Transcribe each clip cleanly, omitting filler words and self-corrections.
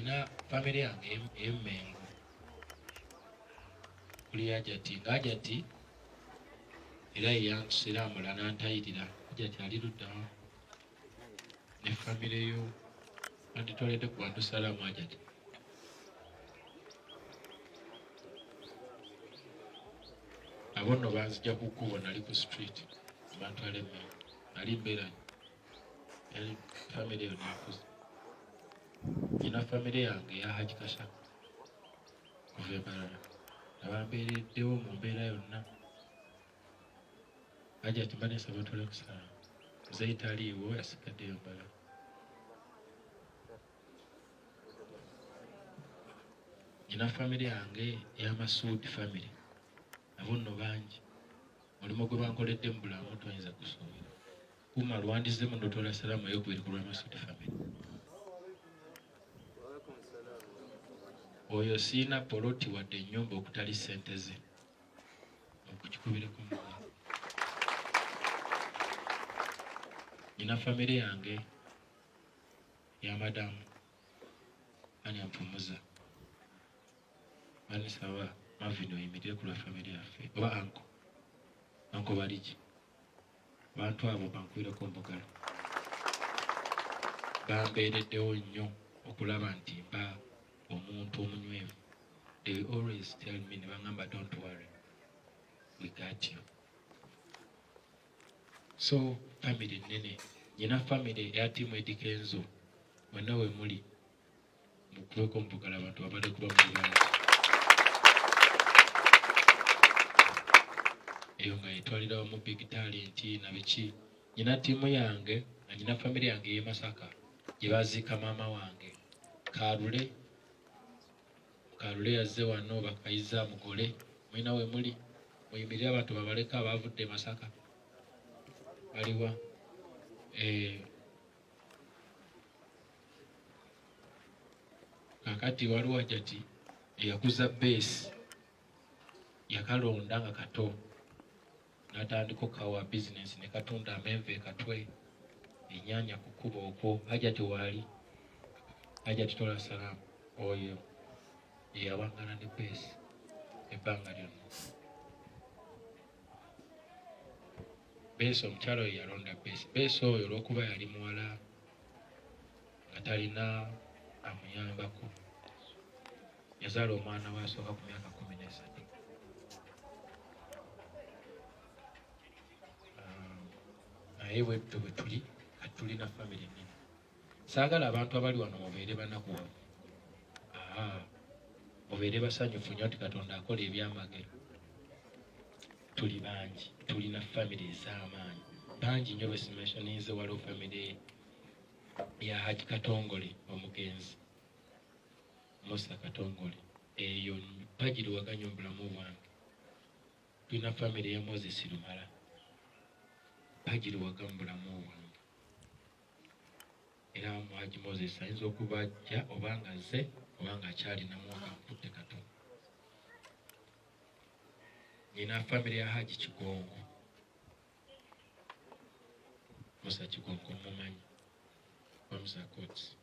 Nina famire yange ey'Emmengo kuli Hajati, nga Hajati era yeyansiramula n'antayirira. Hajati ali luddawa ne famire yo? Anditwaledde ku bantu salaamu Hajati. Abo nno banzija ku kkubo, nali ku street bantwala Emmengo, nali mbeera yali famire yo nenkuza. Nina famire yange eya Haji Kashaka kuva embalala abambeereddewo mu mbeera yonna. Hajati mbadde nsaba otole kusala muzeeyi taliiwo, yasigaddeyo mbalala. Nina famire yange eya Masuudi famire, nabo nno bangi mulimu gwe bankoledde mu bulamu toyinza kusuubira. Kuma lwandizemu notola salaamu eyokubiri ku lwa Masuudi famire. Oyo siina poloti wadde ennyumba okutali ssente ze, okukikubireko mugalo. Nina famire yange ya madamu ani ampumuza banisaba Marvin oyimirire ku lwa famire yaffe oba anko anko baliki abantu abo bankubireko mbugalo bambeereddewo nnyo okulaba nti mba omuntu omunywevu. They always tell me ne bangamba, "Don't worry, we got you." So family nnene. Nyina family eya tiimu Eddy Kenzo, mwenna we muli mukubeko mubugala abantu babale kuba muli bangi. Eyo nga yetwalira wamu big talent na biki. Nyina ttiimu yange nga nyina family yange ey'e Masaka gye baziika maama wange Kalule. Kalule yazze wano bakayiza mugole. Mulina we muli muyimirire abantu babaleko abaavudde e Masaka baliwa? Eh, kakati waliwo Hajati eyakuza beesi yakalonda nga kato n'atandika okukawa bizinensi ne katunda amenvu ekatwe ennyanya ku kkubo okwo. Hajati waali Hajati tola salaamu oyo eyawangala ne beesi ebbanga lyonna. Beesi omukyala oyo yalonda beesi. Beesi oyo olw'okuba yali muwala nga talina amuyambako, yazaala omwana we asooka ku myaka 13. Naye bwetutyo bwe tuli kati tulina famire nnene. Saagala abantu abali wano mubeere banakuwavu, mubeere basanyufu nnyo nti Katonda akola ebyamagero. Tuli bangi, tulina famire ez'amaanyi bangi nnyo besimensioninze. Waliwo famire ya Haji Katongole, omugenzi Musa Katongole, eyo mpagiriwaga nnyo mu bulamu bwange. Tulina famire ya Moses Lumala, mpagiriwaga mu bulamu bwange. Era Haji Moses ayinza okuba ajja oba nga azze oba nga akyalinamu akankutte katono. Nina famire ya Haji Kigongo, Musa Kigongo mumanyi, Musa Coats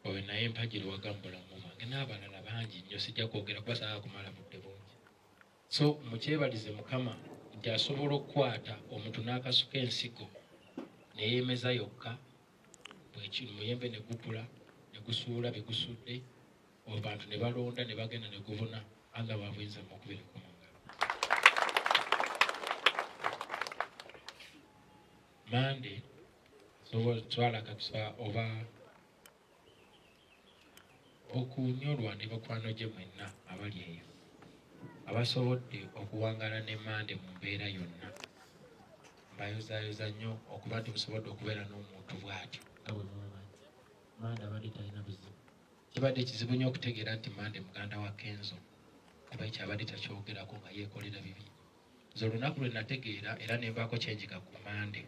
oyo naye mpagiriwaga mu bulamu bwange n'abalala bangi nnyo. Sijja kwogera kuba saagala kumala budde bungi. So mukyebalize Mukama nti asobola okukwata omuntu n'akasuka ensigo neyeemeza yokka muyembe ne gukula ne gusuula bye gusudde, abantu ne balonda ne bagenda ne gubuna. Allah wabuyinza, mukubireko mu ngalo. Mande twala akakisa oba okunyolwa ne bakwano gye mwenna abali eyo abasobodde okuwangala ne Mande mu mbeera yonna. Mbayozaayoza nnyo okuba nti musobodde okubeera n'omuntu bw'atyo nga bwe mumumanyi. Mande abadde talina buzibu. Kibadde kizibu nnyo okutegeera nti Mande muganda wa Kenzo kuba ekyo abadde takyogerako nga yeekolera bibi. Nze olunaku lwe nategeera era ne nvaako kyenjiga ku Mande,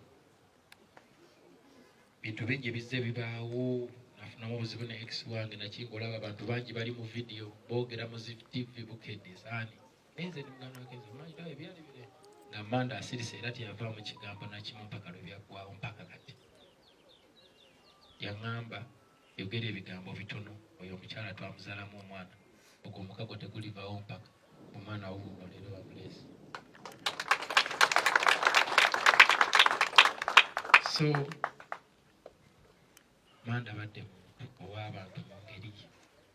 bintu bingi bizze bibaawo. Nafunamu obuzibu ne ex wange naki, ngaolaba abantu bangi bali mu vidiyo boogera mu zi TV Bukedde zaani, naye nze ndi muganda wa Kenzo manyi ebyali bire nga Manda asirise era teyavaamu kigambo nakimu mpaka lwe byaggwawo mpaka kati. Yaŋŋamba yogera ebigambo bitono, oyo omukyala twamuzaalamu omwana, ogwo omukago tegulivawo mpaka omwana wuuno leero bamuleese. So Manda abadde muntu ow'abantu mu ngeri ye,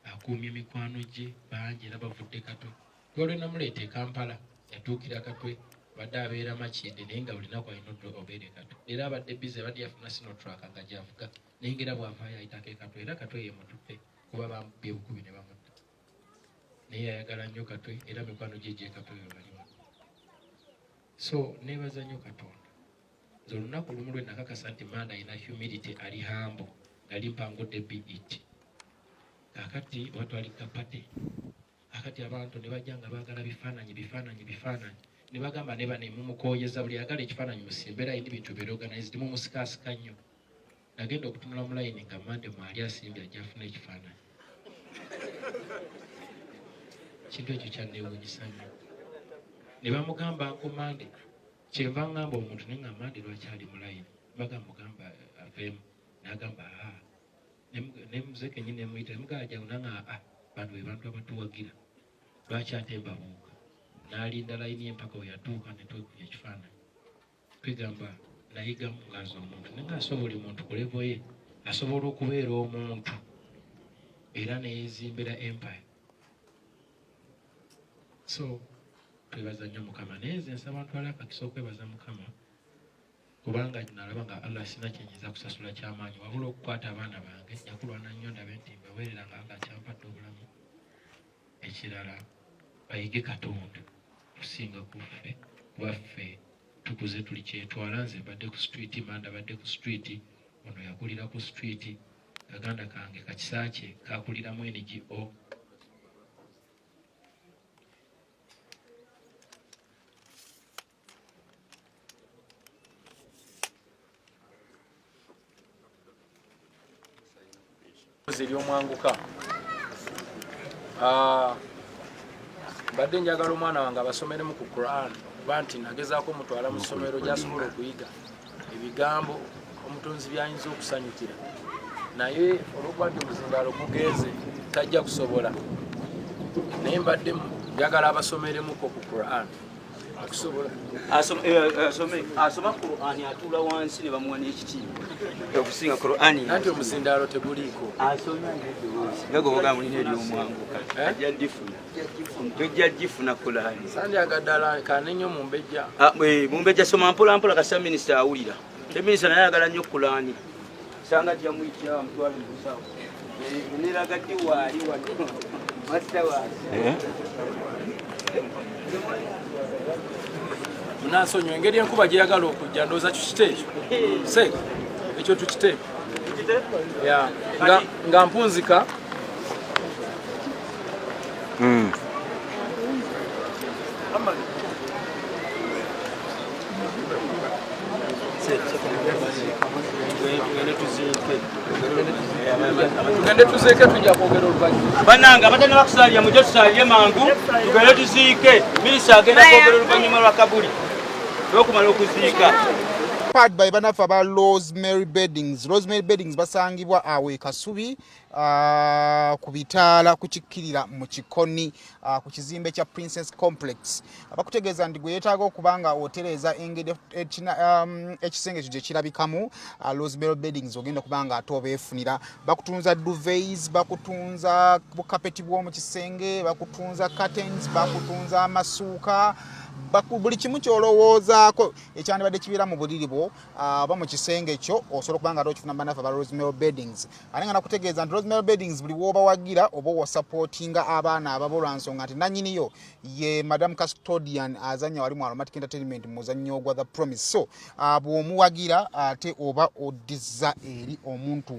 akuumye mikwano gye bangi era bavudde Katwe. Kuba lwe namuleeta e Kampala yatuukira Katwe, abadde abeera Makindye naye nga buli lunaku alina obeera e Katwe. Era abadde bize, abadde yafuna Sinotruck nga gy'avuga naye ng'era bw'avaayo ayitako e Katwe era Katwe yemututte kuba bamukubye bukubi ne bamutta. Naye ayagala nnyo Katwe era mikwano gye gy'e Katwe be bali wano. So neebaza nnyo Katonda. Nze olunaku olumu lwe nakakasa nti Manda alina humility, ali humble, nali mpangudde BET. Kakati oba twali kapate, kakati abantu ne bajja nga baagala bifaananyi bifaananyi bifaananyi, ne bagamba ne bane mumukooyeza, buli ayagala ekifaananyi musimbe layini, bintu bibeere organized, mumusikasika nnyo. Nagenda okutunula mu layini nga Mande mwali asimbye ajja afune ekifaananyi. Ekintu ekyo kyanneewuunyisa nnyo. Ne bamugamba nko Mande, kyenva ngamba omuntu naye nga Mande lwaki ali mu layini, bagamba mugamba aveemu, n'agamba aa, ne muze kennyini ne muyita ne mugamba jangu, nanga aa, bano be bantu abatuwagira, lwaki ate mbabuuka? N'alinda layini ye mpaka we yatuuka ne twekubya ekifaananyi. Kwegamba nayigamu nga nze omuntu naye nga so buli muntu ku level ye asobola okubeera omuntu era neyezimbira empire. So twebaza nnyo Mukama, naye nze nsaba ntwale akakisa okwebaza Mukama kubanga nalaba nga Allah sina kyenyinza kusasula kyamaanyi wabula okukwata abaana bange. Nja kulwana nnyo ndabe nti mbaweerera nga Allah kyampadde obulamu. Ekirala bayige Katonda kusinga ku ffe, kuba ffe tukuze tuli kyetwala. Nze mbadde ku street, Manda badde ku street, ono yakulira ku street, kaganda kange Kakisaakye kakuliramu NGO. Eryomwanguka mbadde njagala omwana wange abasomeremu ku Quran, okuba nti nagezaako omutwala mu ssomero gyasobola okuyiga ebigambo omutonzi byayinza okusanyukira, naye olwokuba nti omuzindaalo gugenze tajja kusobola, naye mbadde njagala abasomeremuko ku Quran okusobola asoma Qur'ani atuula wansi ne bamuwa n'ekitiibwa okusinga Qur'ani. Anti omuzindaalo teguliiko. Asoma n'eddoboozi nga gwe bogamba mulina ery'omwanguka, Eh? ajja gifuna, tojja gifuna Qur'ani. Sandyagadde alakaane nnyo mumbejja. Ah, mumbejja soma mpola mpola kasita minisita awulira. Te minisita naye ayagala nnyo Qur'ani, sanga ajja muyitira bamutwale mu busawo. Neraga ddi waali wano masita waali. Munansonyiwa engeri enkuba gyeyagala okujja, ndowooza tukite ekyo seeka, ekyo tukite Ya, nga mpunzika. Tugende tuziike, tujja kwogera oluvannyuma. Bannange abatalina bakusaalira mujje tusaalire mangu tugende tuziike. Minisita agenda kwogera oluvannyuma lwa kabuli lwokumala okuziika. Powered by bannaffe aba Rosemary Beddings. Rosemary Beddings basangibwa awo e Kasubi, ku bitaala ku kikkirira mu Kikoni, ku kizimbe kya Princess Complex. Abakutegeeza nti gwe yeetaaga okuba nga otereeza engeri ekisenge ekyo gye kirabikamu, Rosemary Beddings ogenda okuba nga ate obeefunira. Bakutunza duvets, bakutunza bukapeti bw'omu kisenge, bakutunza curtains, bakutunza amasuuka, buli kimu ky'olowoozaako ekyandibadde kibeera mu buliri bwo oba mu kisenge kyo osobola okuba nga ate okifuna bannaffe aba Rosemary Beddings. Ate nga nakutegeeza nti Rosemary Beddings buli w'obawagira oba osapootinga abaana ababo lwa nsonga nti nannyiniyo ye Madam Custodian azannya wali mu Aromatic Entertainment mu muzannyo gwa The Promise. So bw'omuwagira ate oba odizza eri omuntu.